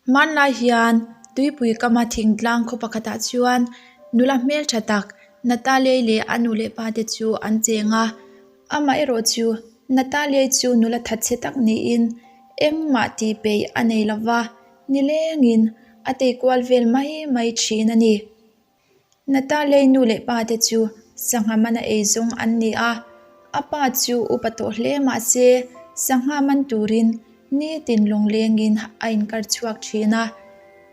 Hmanlai hian tuipui kama thingtlang khaw pakhatah chuan nula hmeltha tak Natalie leh a nu leh pa te chu an cheng a, amaherawh chu Natalie chu nula thatchhe tak niin engmah tih peih a nei lova, nilengin a tei kual vel mai mai thin a ni. Natalie nu leh pa te chu sangha mana ei zawng an ni a, a pa chu upa tawh hle mah se sangha man turin nitin lawnglengin a inkar chhuak thin a.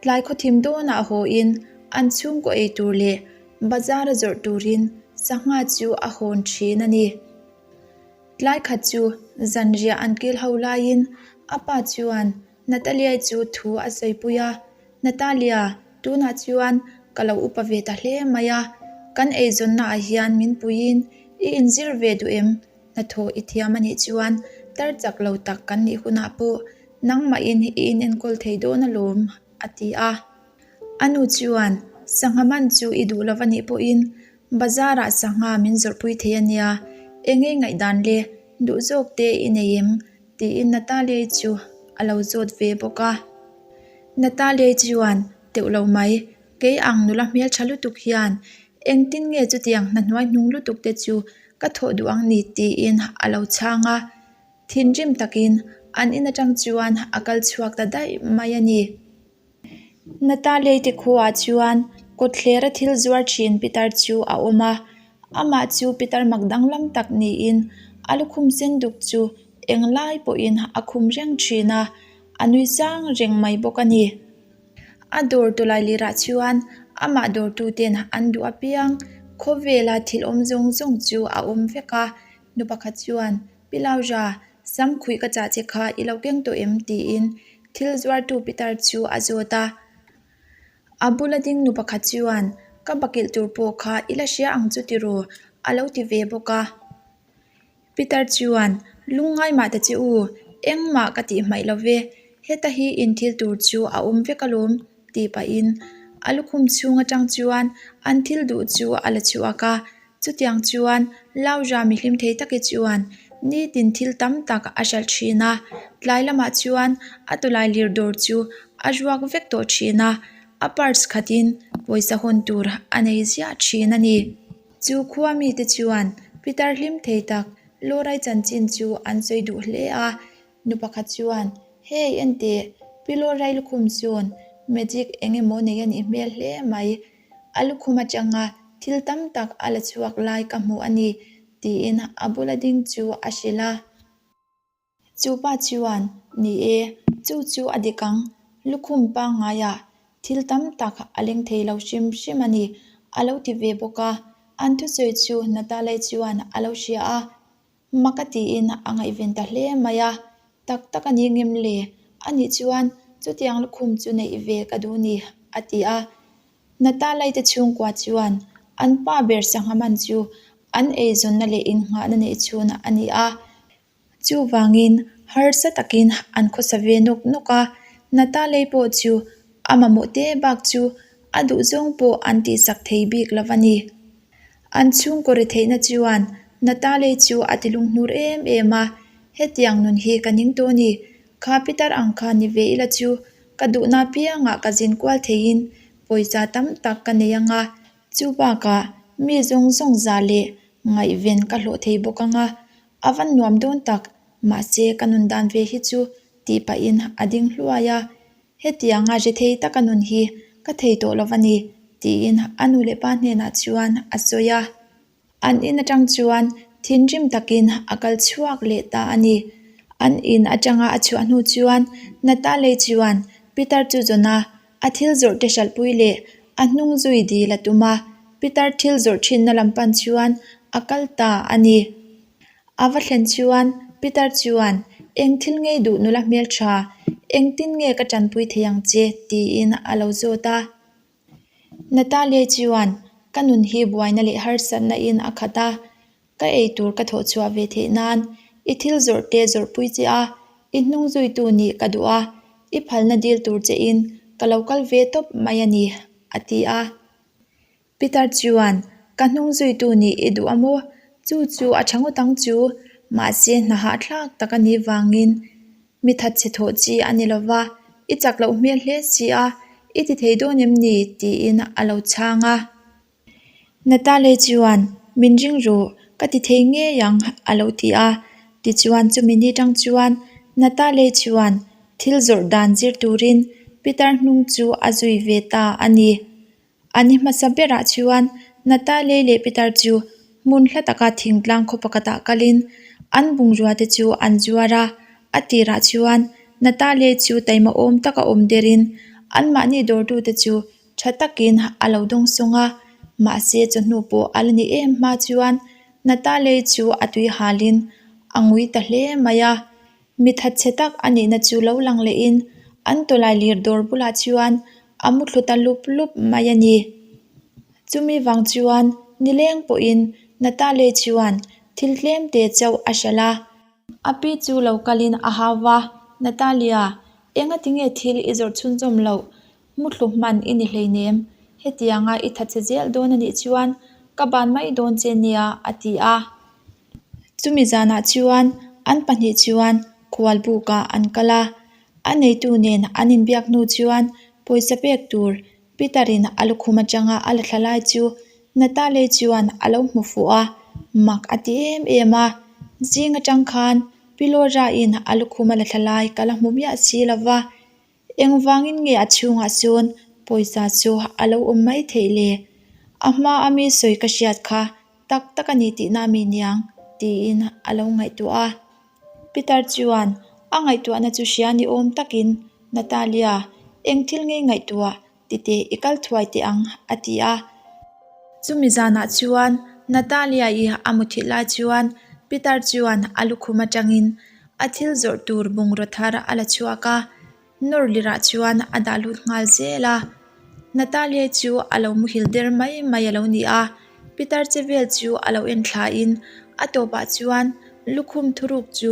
Tlai khawthim dawnah hawiin an chhungkaw ei tur leh bazar a zawrh turin sangha chu a hawn thin a ni. Tlai khat chu zanriah an kil ho laiin a pa chuan Natalia chu thu a sawipui a, Natalia, tunah chuan ka lo upa ve ta hle mai a, kan eizawnna ah hian min puiin i inzir ve duh em? Hnathawh i thiam a nih chuan tar chak lo tak kan nih hunah pawh nangmahin i inenkawl thei dawn alawm, a ti a. A nu chuan, Sangha man chu i duh lo a nih pawhin bazar ah sangha min zawrhpui thei a nia, eng nge ngaihdan le, duh zawk te i nei em? Tiin Natalie chu a lo zawt ve bawk a. Natalie chuan, Teuh lo mai, kei ang nula hmeltha lutuk hian engtin nge chutiang hna hnuai hnung lutuk te chu ka thawh duh ang ni tiin a lo chhang a. Thinrim takin an in atang chuan a kal chhuak ta daih mai a ni. Natalie te khuaah chuan kawtthlera thil zuar thin pitar chu a awm a, amah chu pitar mak danglam tak niin a lukhum sen duk chu englai pawhin a khum reng thin a, a nui sang reng mai bawk a ni. A dawr tawlai lirah chuan amah dawrtu ten an duh apiang khawvela thil awm zawng zawng chu a awm vek a, nu pakhat chuan Pi Lauja, Sam khuih ka chah che kha i lo keng tawh em? tiin thil zuartu pitar chu a zawt a. A bula ding nu pakhat chuan, Ka bakilh tur pawh kha i la hria ang chu tiraw? a lo ti ve bawk a. Pitar chuan, Lungngai mah ta che u, engmah ka tih hmaih lo ve, heta hi in thil tur chu a awm vek alawm, tih pahin a lukhum chhung atang chuan an thil duh chu a la chhuak a. Chutiang chuan Laura mi hlim thei taki chuan nitin thil tam tak a hralh thin a, tlai lamah chuan a tawlai lir dawr chu a ruak vek tawh thin a, a purse khatin pawisa hawn tur a nei ziah thin a ni. Chu khua mite chuan Peter hlim thei tak Laura-i chanchin chu an sawi duh hle a, nu pakhat chuan, Hey enteh, Pi Laura-i lukhum chuan magic eng emaw nei a nih hmel hle mai. A lukhum atanga thil tam tak a la chhuak lai ka hmu a ni, tiin a bula ding chu a hrilh a. Chu pa chuan, Ni e, chu chu a dik ang, lukhum pangngaiah thil tam tak a leng thei lo hrim hrim a ni, a lo ti ve bawk a. An thusawi chu Natalie chuan a lo hria a. Mak a tiin a ngaihven ta hle mai a, tak tak a ni ngem le? Anih chuan chutiang lukhum chu neih ve ka duh ni, a ti a. Natalaite chhungkua chuan an pa ber sangha man chu an eizawnna leh innghahna neih chhun a ni a. Chuvangin harsa takin an khawsa ve nawk nawk a, Natalei pawh chu a mamawh te bak chu a duhzawng pawh an tihsak thei bik lo a ni. An chhungkaw ri theihna chuan Natalie chu a ti lunghnur em em a, Hetiang nun hi ka ning tawh ni, kha pitar ang kha ni ve ila chu ka duhna piangah ka zin kual theiin pawisa tam tak ka nei ang a, chu bakah mi zawng zawng za leh ngaihven ka hlawh thei bawk ang a, a van nuam dawn tak, mahse ka nun dan ve hi chu tih pahin a ding hluai a. Hetianga hre thei taka nun hi ka thei tawh lo a ni, tiin a nu leh pa hnenah chuan a sawi a. An in atang chuan thinrim takin a kal chhuak leh ta a ni. An in atanga a chhuah hnu chuan Natalie chuan Peter chu zawn a, a thil zawrh te hralhpui leh a hnung zui dil a tum a, Peter thil zawrh thinna lam pan chuan a kal ta a ni. A va thlen chuan Peter chuan, Eng thil ngei duh nula hmeltha, engtin nge ka tanpui thei ang che? tiin a lo zawt a. Natalie chuan, Ka nun hi buaina leh harsatna in a khat a, ka ei tur ka thawh chhuah ve theih nan i thil zawrh te zawrhpui che a, i hnung zuitu nih ka duh a, i phalna dil tur che in ka lo kal ve tawp mai a ni, a ti a. Peter chuan, Ka hnung zuitu nih i duh a maw? Chu chu a tha ngawt ang chu. Mahse hna hahthlak tak a nih vangin mi thatchhe thawh chi a ni lo va. I chak loh hmel hle si a, i ti thei dawn em ni? tiin a lo chhang a. Natalie chuan, Min ring rawh, ka ti thei ngei ang, a lo ti a. Tichuan chumi ni tang chuan Natalie chuan thil zawrh dan zir turin Peter hnung chu a zui ve ta a ni. A ni hmasa berah chuan Natalie leh Peter chu hmun hla taka thingtlang khaw pakhatah kalin an bungrua te chu an zuar a. A tirah chuan Natalie chu taima awm taka awm derin anmahni dawrtute chu Tha takin a lo dawng sawng a, mahse chawhnu pawh a la ni em hma chuan Natalie chu a tui halin a ngui ta hle mai a. Mi thatchhe tak a nihna chu lo lang lehin an tawlai lir dawr bulah chuan a mu thlu ta lup lup mai a ni. Chumi vang chuan nileng pawhin Natalie chuan thil tlem te chauh a hralh a. A pi chu lo kalin a hau va, Natalia, engatinge thil i zawrh chhunzawm loh? Muthlu hman i ni hleinem, hetianga i thatchhe zel dawn a nih chuan ka ban mai dawn che nia, a ti a. Chumi zanah chuan an pahnih chuan khualbukah an kal a, a neitu nen an inbiak hnu chuan pawisa pek tur Peter-in a lukhum atanga a la thla lai chu Natalie chuan a lo hmu fuh a, mak a ti em em a. Zing atang khan Pi Laura-in a lukhum a la thla lai ka la hmu miah si lo va, Engvangin nge a chhungah sawn pawisa chu a lo awm mai theih le? A hma a mi sawi ka hriat kha tak tak a ni tihna mi niang tiin a lo ngaihtuah a. Peter chuan a ngaihtuahna chu hria ni awm takin, Natalia, eng thil ngei ngaihtuah titeh i kal thuai teh ang a ti a. Chumi zanah chuan Natalia-i a muthilh lai chuan Peter chuan a lukhum atangin a thil zawrh tur bungraw thar a la chhuak a, nawr lirah chuan a dah lut nghal zel a. Natalia chu a lo muhil der mai mai a lo ni a, Peter che vel chu a lo en thlain a tawpah chuan lukhum thuruk chu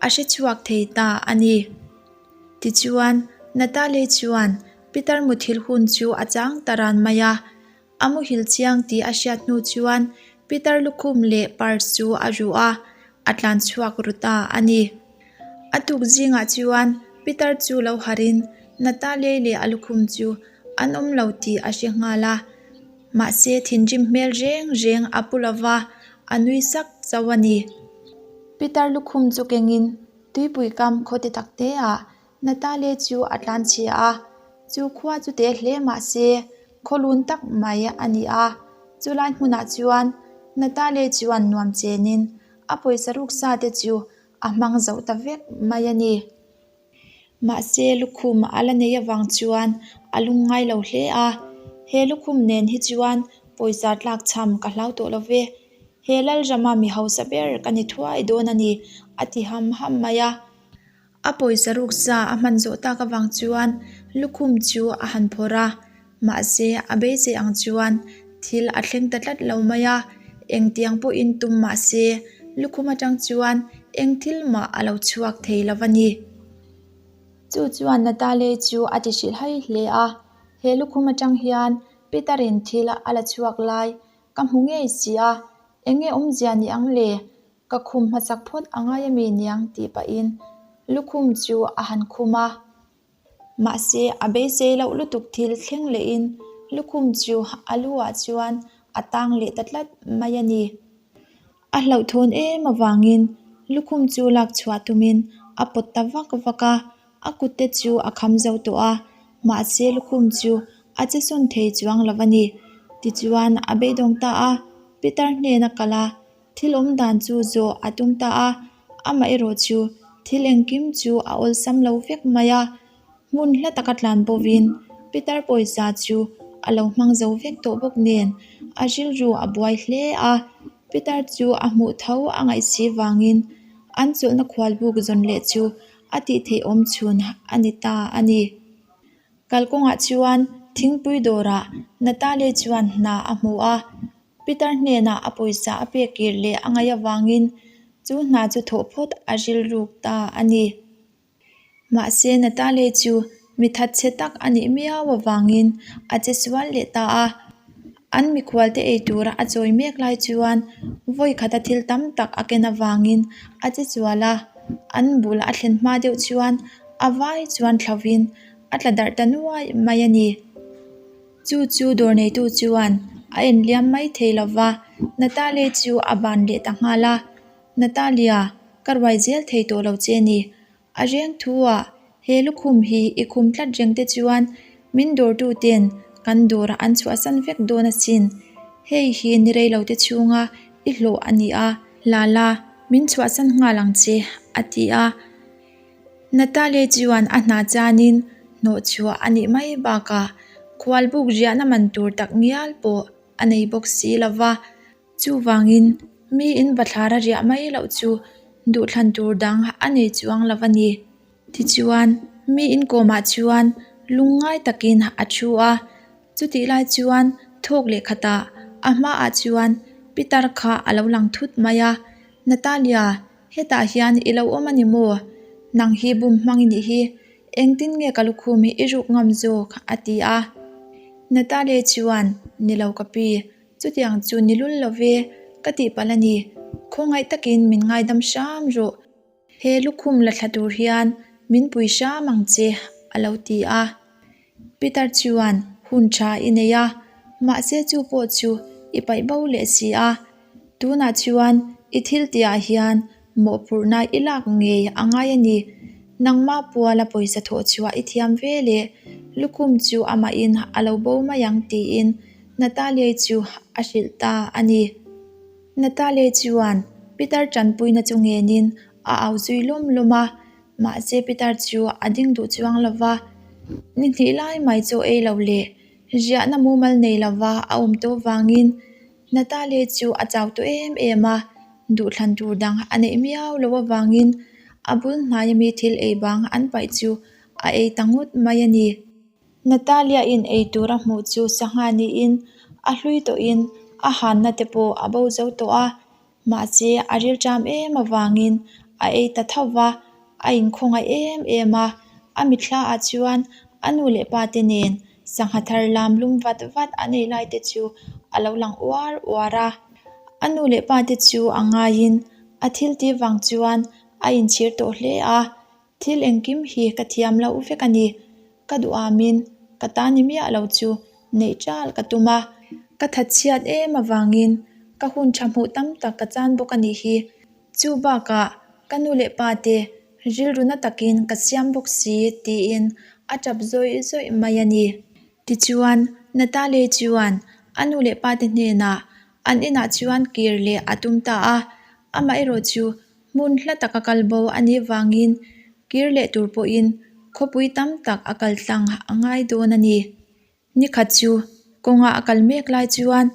a hre chhuak thei ta a ni. Tichuan, Natalie chuan Peter muthilh hun chu a chang ta ran mai a. A muhil chiang tih a hriat hnu chuan Peter lukhum leh purse chu a ruh a, a tlan chhuak ru ta a ni. A tuk zingah chuan Peter chu lo harhin Natalie leh a lukhum chu an awm lo tih a hre nghal a. Mahse thinrim hmel reng reng a pu lova, a nui sak chauh a ni. Peter lukhum chu kengin Tuipui kam khaw ti tak te ah Natalie chu a tlan chhia a, chu khua chu te hle mah se khaw lun tak mai a ni a, chulai hmunah chuan Natalie chuan nuam chenin a pawisa ruk sa te chu a hmang zo ta vek mai a ni. Mahse lukhum a la nei avang chuan a lungngai lo hle a, he lukhum nen hi chuan pawisa tlak chham ka hlau tawh lo ve. He Lalrama mi hausa ber ka ni thuai dawn a ni, a ti ham ham mai a. A pawisa ruk sa a hman zawh tak avang chuan lukhum chu a han phawrh a, mahse a beisei ang chuan thil a thleng ta tlat lo mai a, engtiang pawhin tum mah se lukhum atang chuan eng thil mah a lo chhuak thei lo a ni. Chu chuan Natalie chu a ti hrilhhai hle a, he lukhum atang hian Peter-in thil a la chhuak lai Ka hmu ngei si a, eng nge awmzia ni ang le? Ka khum hmasak phawt a ngai ami niang tih pahin lukhum chu a han khum a. Mahse, a beisei loh lutuk thil thleng lehin lukhum chu a lu ah chuan a tang leh ta tlat mai a ni. A hlauhthawn em avangin lukhum chu lak chhuah tumin a pawt ta vak vak a, a kut te chu a kham zo tawh a, mahse lukhum chu a che sawn thei chuang lo a ni. Tichuan a beidawng ta a, Peter hnena kal a, thil awm dan chu zawh a tum ta a, amaherawh chu thil engkim chu a awlsam lo vek mai a. Hmun hla taka tlan bovin Peter pawisa chu a lo hmang zo vek tawh bawk nen a rilru a buai hle a, Peter chu a hmuh tho a ngaih si vangin an chawlhna khualbuk zawn leh chu a tih theih awm chhun a ni ta a ni. Kalkawngah chuan thingpui dawrah Natalie chuan hna a hmu a, Peter hnenah a pawisa a pek kir leh a ngaih avangin chu hna chu thawh phawt a rilruk ta a ni. Mahse Natalie chu mi thatchhe tak a nih miau avangin a che sual leh ta a. An mikhualte ei tura a chawi mek lai chuan vawi khata thil tam tak a ken avangin a che sual a. An bul a thlen hma deuh chuan a vai chuan thlauhin. A tla darh ta nuai mai a ni. Chu chu dawr neitu chuan a en liam mai thei lo va, Natalie chu a ban leh ta nghal a. Natalia, ka ruai zel thei tawh lo che ni. A reng thu ah he lukhum hi i khum tlat reng te chuan min dawrtu ten kan dawr an chhuahsan vek dawn asin. Hei hi ni rei lo te chhunga i hlawh a ni a. Lala, min chhuahsan nghal ang che, a ti a. Natalie chuan a hna chanin hnawhchhuah a nih mai bakah khualbuk riahna man tur tak ngial pawh a nei bawk si lo va. Chuvangin mi in bathlar a riah mai loh chu duhthlan tur dang a nei chuang lo a ni. Tichuan mi inkawmah chuan lungngai takin a thu a, chutih lai chuan thawk leh khatah a hmaah chuan Pitar kha a lo lang thut mai a, Natalia, Hetah hian i lo awm a ni maw? Nang hi bum hmang i nih hi, engtin nge ka lukhum hi i ruk ngam zawk? a ti a. Natalie chuan, Ni lo ka pi, chutiang chu ni lul lo ve, ka tih palh a ni. Khawngaih takin min ngaidam hram rawh. He lukhum la thla tur hian min pui hram ang che, a lo ti a. Peter chuan hun tha i nei a, mahse chu pawh chu i paih bo leh si a. Tunah chuan i thil tihah hian mawhphurhna i lak ngei a ngai a ni. Nangmah puala pawisa thawh chhuah i thiam ve leh lukhum chu amahin a lo bo mai ang tiin Natalie chu a hrilh ta a ni. Natalie chuan Peter tanpuina chu ngenin a au zui lawm lawm a. Mahse Peter chu a ding duh chuang lo va, ni hnih lai mai chu ei lo leh riahna mumal nei lo va a awm tawh vangin Natalie chu a chau tawh em em a, duhthlan tur dang a neih miau lo avangin a bul hnaia mi thil ei bang an paih chu a ei ta ngawt mai a ni. Natalia-in ei tur a hmuh chu sangha niin a hlui tawhin a hanna te pawh a bo zo tawh a, Mahse, a rilṭam em avangin a ei ta tho va, a inkhawngaih em em a. A mitthla ah chuan a nu leh pa te nen sangha thar lam lum vat vat an ei lai te chu a lo lang uar uar a. A nu leh pa te chu a ngaiin a thil tih vang chuan a inchhir tawh hle a. Thil engkim hi ka thiam loh vek a ni. Ka duhamin ka ta ni miah lo chu neih ṭal ka tum a. Ka thatchhiat em avangin ka hun ṭha hmuh tam tak ka chan bawk a nih hi. Chu bakah ka nu leh pa te rilru na takin ka siam bawk si tiin a ṭap zawih zawih mai a ni. Tichuan, Natalie chuan a nu leh pa te hnenah an inah chuan kir leh a tum ta a, amaherawh chu Hmun hla taka kal bo a nih vangin kir leh tur pawhin khawpui tam tak a kal tlang a ngai dawn a ni. Nikhat chu kawnga a kal mek lai chuan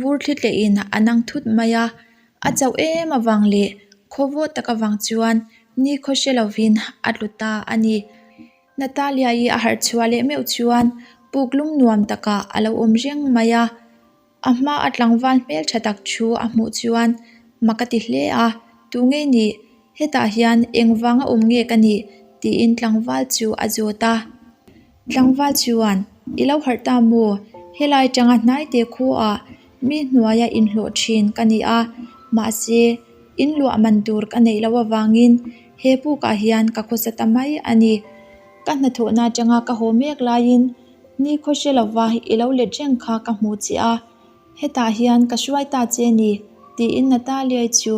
vur thli tlehin a nang thut mai a, a chauh em avang leh khaw vawt tak avang chuan nikhaw hre lovin a tlu ta a ni. Natalia-i a harh chhuah leh meuh chuan puk lum nuam takah a lo awm reng mai a. A hma a tlangval hmel tha tak thu a hmuh chuan mak a ti hle a, Tu nge nih? Hetah hian engvanga awm nge ka nih? tiin tlangval chu a zawt a. Tlangval chuan, I lo harh ta maw? Helai tanga hnaite khuaah mi hnuaia inhlawh thin ka ni a, mahse in luah man tur ka neih loh avangin he pukah hian ka khawsa ta mai a ni. Ka hnathawhna atanga ka haw mek laiin Ni khaw hre lova i lo let reng kha ka hmu che a, hetah hian ka hruai ta che ni, tiin Natalia-i chu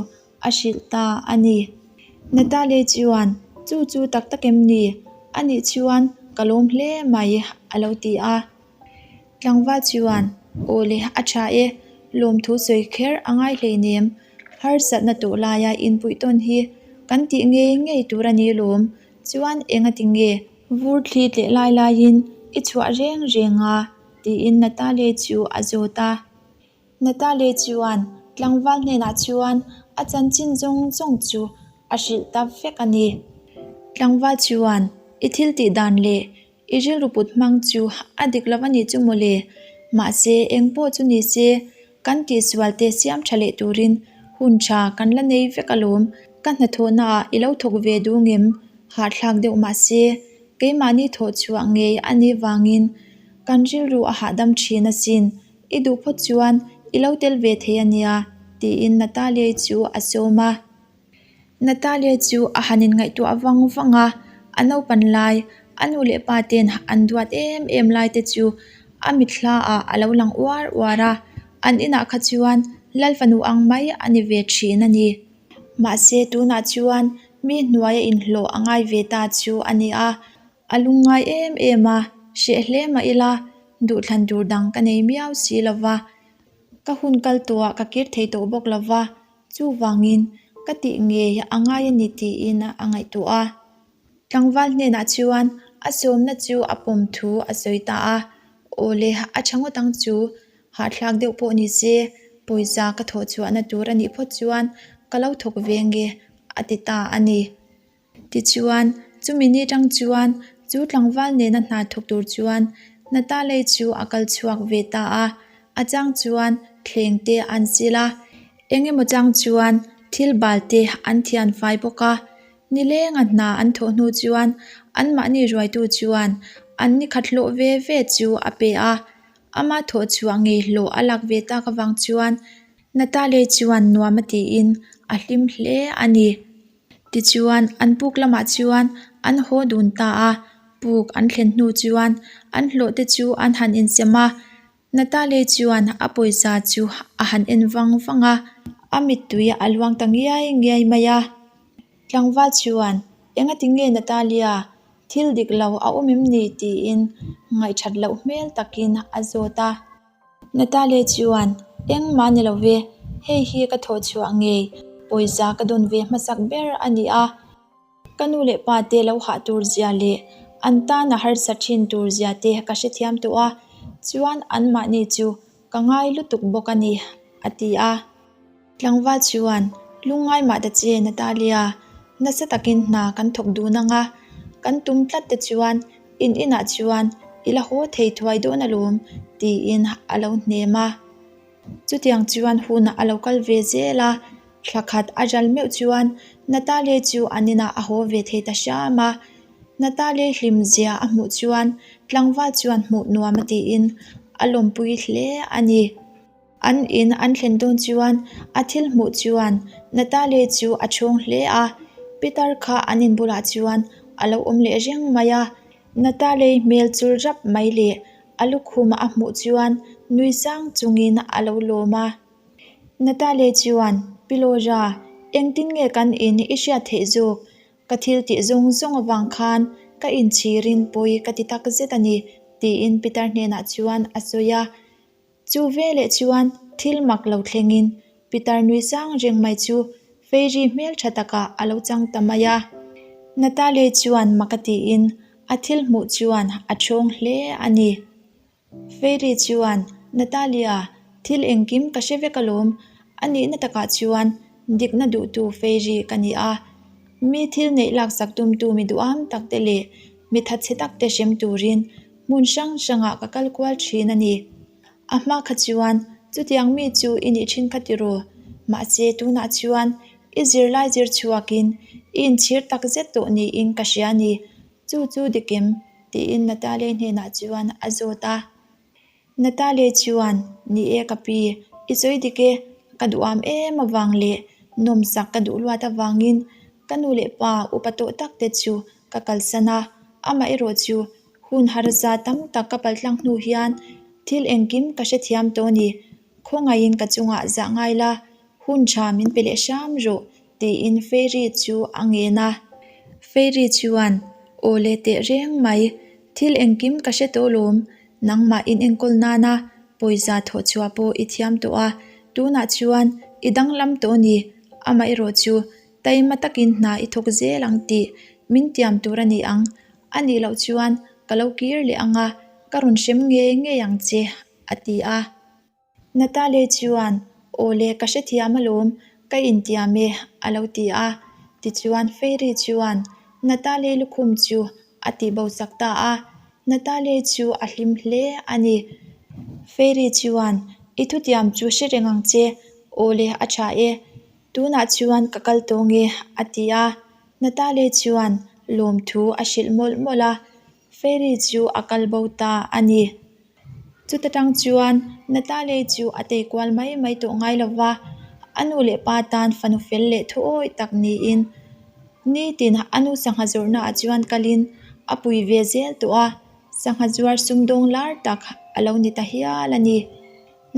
a hrilh ta a ni. Natalia-i chuan, Chu chu tak tak em ni? Anih chuan ka lawm hle mai, a lo ti a. Tlangval chuan, Aw le, a tha e, lawmthu sawi kher a ngai hleinem, harsatna tawh laia inpuih tawn hi kan tih ngei ngei tur a ni lawm, chuan eng a ti nge? Vur thli tleh lai laiin i chhuah reng reng a, tiin Natalie chu a zawt a. Natalie chuan tlangval hnenah chuan a chanchin zawng zawng chu a hrilh ta vek a ni. Tlangval chuan i thil tih dan leh i rilru put hmang chu a dik lo a nih chu mawle, mahse eng pawh chu ni se Kan tihsual te siam tha leh turin hun tha kan la nei vek alawm. Ka hnathawhnaah i lo thawk ve duh ngem? Hahthlak deuh mahse, keimahni thawh chhuah ngei a nih vangin kan rilru a hahdam thin asin. I duh phawt chuan i lo tel ve thei a nia, tiin Natalia-i chu a sawm a. Natalia chu a han inngaihtuah vang vang a, a naupan lai. A nu leh pa ten an duat em em lai te chu a mitthla ah a lo lang uar uar a, an inah kha chuan Lal fanu ang mai a ni ve thin a ni. Mahse tunah chuan mi hnuaia inhlawh a ngai ve ta chu a ni a, a lungngai em em a, hreh hle mah ila duhthlan tur dang ka nei miau si lo va, ka hun kal tawhah ka kir thei tawh bawk lo va, chuvangin ka tih ngei a ngai a ni tiin a ngaihtuah a. Tlangval hnenah chuan a sawmna chu a pawm thu a sawi ta a, Aw le, a tha ngawt ang chu, hahthlak deuh pawh ni se, pawisa ka thawh chhuahna tur a nih phawt chuan ka lo thawk ve nge, a ti ta a ni. Tichuan, chumi ni tang chuan chu tlangval nena hna thawk tur chuan Natalei chu a kal chhuak ve ta a, a chang chuan thleng te an sil a, eng emaw chang chuan thil bal te an thian fai bawk a. Nilenga hna an thawh hnu chuan anmahni ruaitu chuan an ni khat hlawh ve ve chu a pe a, ama thawh chhuah ngei hlawh a lak ve tak avang chuan Natalie chuan nuam a tiin a hlim hle a ni. Tichuan an puk lamah chuan an haw dun ta a, puk an thlen hnu chuan an hlawh te chu an han insem a, Natalie chuan a pawisa chu a han en vang vang a, a mittui a luang ta ngiai ngiai mai a. Tlangval chuan, Engati nge Natalia, thil dik lo a awm em ni? tiin ngaihthat loh hmel takin a zawt a. Natalie chuan, Engmah ni lo ve, hei hi ka thawh chhuah ngei, pawisa ka dawn ve hmasak ber a ni a. Ka nu leh pa te lo hah tur zia leh an tan a harsa thin tur zia te ka hrethiam tawh a, chuan anmahni chu ka ngai lutuk bawk a ni, a ti a. Tlangval chuan, Lungngai mah ta che Natalia, nasa takin hna kan thawk dun ang a, kan tum tlat te chuan in inah chuan i la haw thei thuai dawn alawm, tiin a lo hnem a. Chutiang chuan hun a lo kal ve zel a, thla khat a ral meuh chuan Natalie chu an inah a haw ve thei ta hram a. Natalie hlim zia a hmuh chuan tlangval chuan hmuh nuam a tiin a lawmpui hle a ni. An in an thlen dawn chuan a thil hmuh chuan Natalie chu a chhawng hle a, Peter kha an in bulah chuan a lo awm leh reng mai a. Natalie hmel chul rap mai leh A lukhum a hmuh chuan nui sang chungin a lo lawm a. Natalie chuan, Pi Laura, engtin nge kan in i hriat theih zawk? Ka thil tih zawng zawng avang khan ka inchhirin pawi ka ti tak zet a ni, tiin Peter hnenah chuan a sawi a. Chu veleh chuan thil mak lo thlengin Peter nui sang reng mai chu Fairy hmeltha takah a lo chang ta mai a. Natalie chuan mak a tiin a thil hmuh chuan a thawng hle a ni. Fairy chuan, Natalia, thil engkim ka hre vek alawm, a nihna takah chuan dikna duhtu Fairy ka ni a. Mi thil neih laksak tumtu mi duham takte leh mi thatchhe takte hrem turin hmun hrang hrangah ka kal kual thin a ni. A hma kha chuan chutiang mi chu i nih thin kha tiraw? Mahse tunah chuan i zirlai zir chhuakin i inchhir tak zet tawh niin ka hria a ni. Chu chu dik em? tiin Natalie hnenah chuan a zawt a. Natalie chuan, Ni e ka pi, i sawi dik e, ka duham em avang leh nawmsak ka duh luat avangin ka nu leh pa upa tawh tak te chu ka kalsan a, amaherawh chu Hun harsa tam tak ka paltlang hnu hian thil engkim ka hrethiam tawh a ni. Khawngaihin ka chungah zah ngai la, hun tha min pe leh hram rawh, tiin Fairy chu a ngen a. Fairy chuan, Aw le teh reng mai, thil engkim ka hre tawh lawm, nangmah in enkawl nana pawisa thawh chhuah pawh i thiam tawh a, tunah chuan i danglam tawh a ni, amaherawh chu taima takin hna i thawk zel ang tih min tiam tur a ni ang, A nih loh chuan ka lo kir leh ang a, ka rawn hrem ngei ngei ang che, a ti a. Natalie chuan, Aw le, ka hrethiam alawm, ka intiam e, a lo ti a. Tichuan Fairy chuan Natalie lukhum chu a tihbo sak ta a, Natalie chu a hlim hle a ni. Fairy chuan, I thutiam chu hre reng ang che, aw le, a tha e. Tunah chuan ka kal tawh nge, a ti a. Natalie chuan lawmthu a hrilh mawlh mawlh a, Fairy chu a kal bo ta a ni. Chuta tang chuan Natalie chu a tei kual mai mai tawh ngai lo va, a nu leh pa tan fanu fel leh thuawi tak niin nitin a nu sangha zawrhnaah chuan kalin A pui ve zel tawh a, sangha zuar sumdawng lar tak a lo ni ta hial a ni.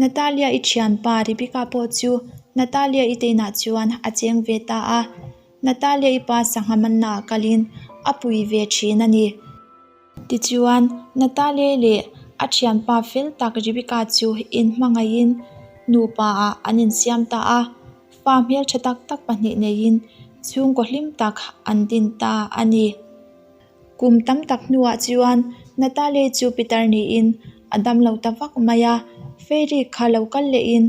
Natalia-i thianpa Rebecca pawh chu Natalia-i te inah chuan a cheng ve ta a, Natalia-i pa sangha manna ah kalin a pui ve thin a ni. Tichuan, Natalia-i leh a thianpa fel tak Rebecca chu inhmangaihin nupa ah an insiam ta a, fa hmeltha tak tak pahnih neiin chhungkaw hlim tak an din ta a ni. Kum tam tak hnuah chuan Natalie chu pitar niin a dam lo ta vak mai a, Fairy kha lo kal lehin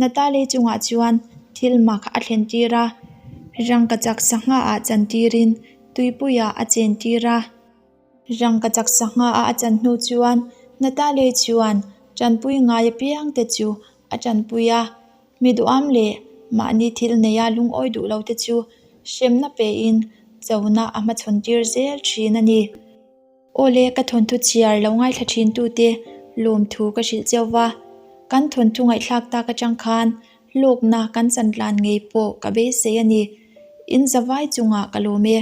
Natalie chungah chuan thil mak a thlen tir a, rangkachak sangha ah chan tirin tuipuiah a chen tir a. Rangkachak sangha a a chan hnu chuan Natalie chuan tanpui ngai apiang te chu a tanpui a, Mi duham leh mahni thil neia lungawi duh lo te chu hremna pein chona a hmachhawn tir zel thin a ni. Awle ka thawnthu chhiar lo ngaithla thin tute lawmthu ka hrilh cheu va, kan thawnthu ngaihthlak tak atang khan hlawkna kan chantlan ngei pawh ka beisei a ni. In zavai chungah ka lawm e.